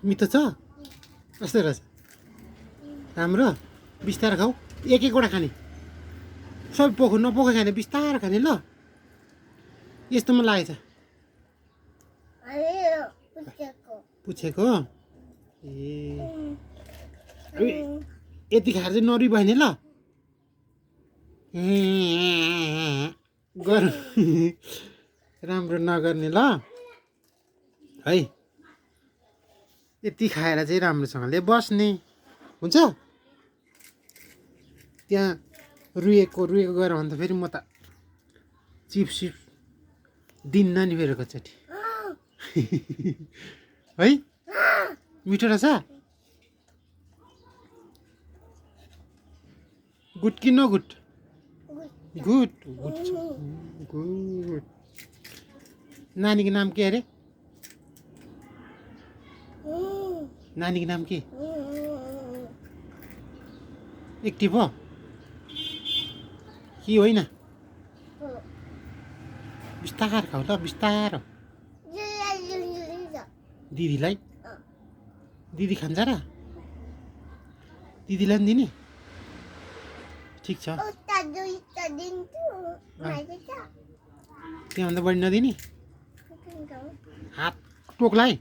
मिठो छ कस्तो रहेछ राम्रो बिस्तारै खाऊ एक एकवटा खाने सबै पोखो नपोखो खाने बिस्तारै खाने ल यस्तोमा लागेछ पुछेको ए यति खाएर चाहिँ नरुई भयो नि ल गर राम्रो नगर्ने ल है यति खाएर चाहिँ राम्रोसँगले बस्ने हुन्छ त्यहाँ रुएको गएर भने त फेरि म त चिप्स दिन्न नि फेरि एकचोटि है मिठो रहेछ गुड कि नगुड गुड गुड गुड नानीको नाम के अरे नानीको नाम के एक्टिभ हो कि होइन बिस्तार खाऊ ल बिस्तार दिदीलाई दिदी खान्छ र दिदीलाई पनि दिने ठिक छ त्योभन्दा बढी नदिने हात टोक्ला है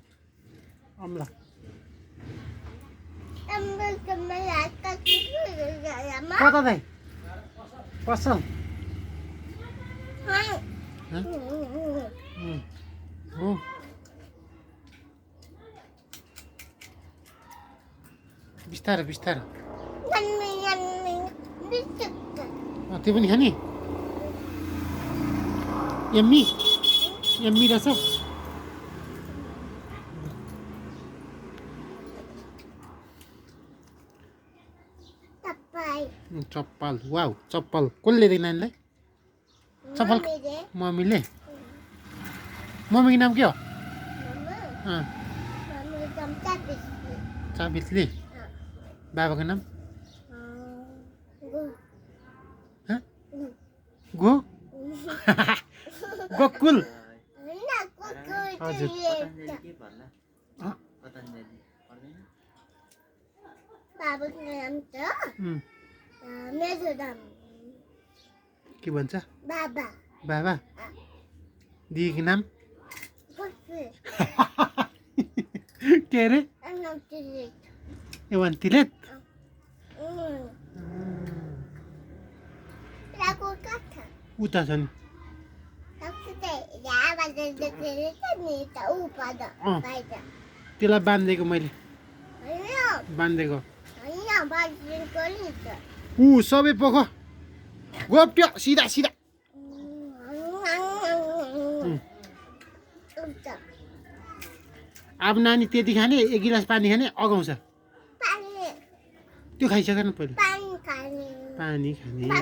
अम्ला कता दाइ पसल हो बिस्तार बिस्तार त्यो पनि खाने यम्मी यम्मी रहेछ चप्पल वाउ चप्पल कसले दिएको नानीलाई चप्पल मम्मीले मम्मीको नाम के हो चाबिसले बाबाको नाम गो गोकुल हजुर के भन्छ बाबा बाबा दिदीको नाम के अरे एवान तिलेत उता छ नि त्यसलाई बाँधेको मैले बाँधेको सबै पोख गोप्ट्यो सिधा सिधा अब नानी त्यति खाने एक गिलास पानी खाने अगाउँछ त्यो खाइसकेन पहिले पानी खाने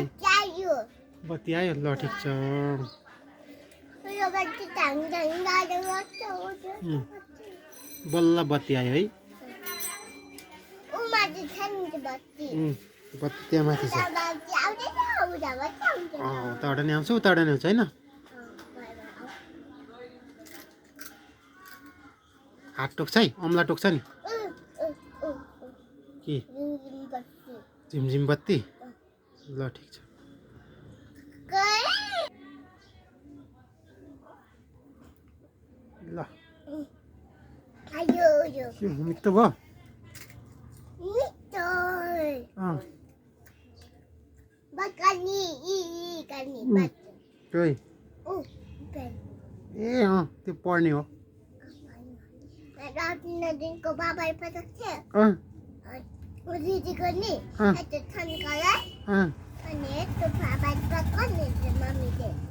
बत्ती आयो ल ठिक छ बल्ल बत्ती आयो है बत्ती त्यहाँ माथि छ उताबाट नि आउँछ उताबाट नि आउँछ होइन हात टोक्छ है अम्ला टोक्छ नि के झिमझिम बत्ती ल ठिक छ ल मिठो भयो ए त्यो पढ्ने हो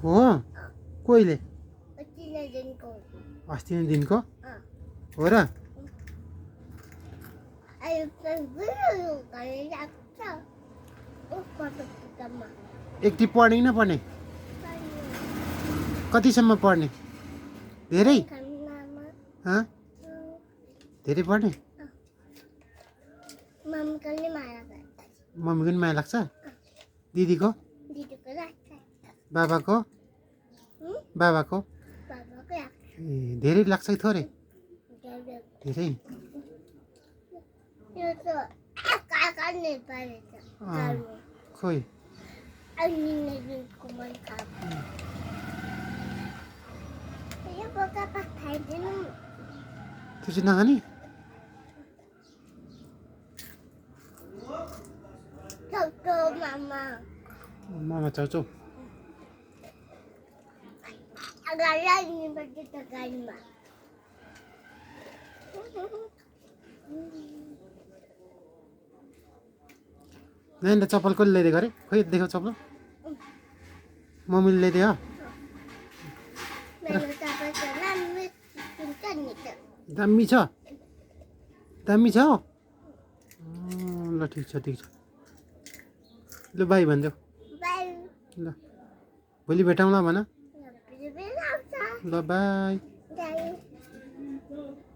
हो कहिले अस्ति नै दिनको हो र एकटी पढ्ने कि नपढ्ने कतिसम्म पढ्ने धेरै धेरै पढ्ने मम्मीको नि माया लाग्छ दिदीको बाबाको बाबाको ए धेरै लाग्छ कि थोरै धेरै यो त काका नै पारेछ घरमा खोइ अनि नेको मन खाप यो बोका पास खाइदिनु त्यो चाहिँ नखाने छोटो मामा मामा चाउचाउ अगाडि लाग्नुपर्छ त गाडीमा नानीलाई चप्पल कसले ल्याइदिएको अरे खोइ देखाउ चप्पल मम्मीले ल्याइदियो मेरो तपाईँ छ नानी हुन्छ नि त दामी छ दामी छ ल ठिक छ ल बाई भनिदेऊ बाई ल भोलि भेटौँला भन बेला आउँछ ल बाई बाई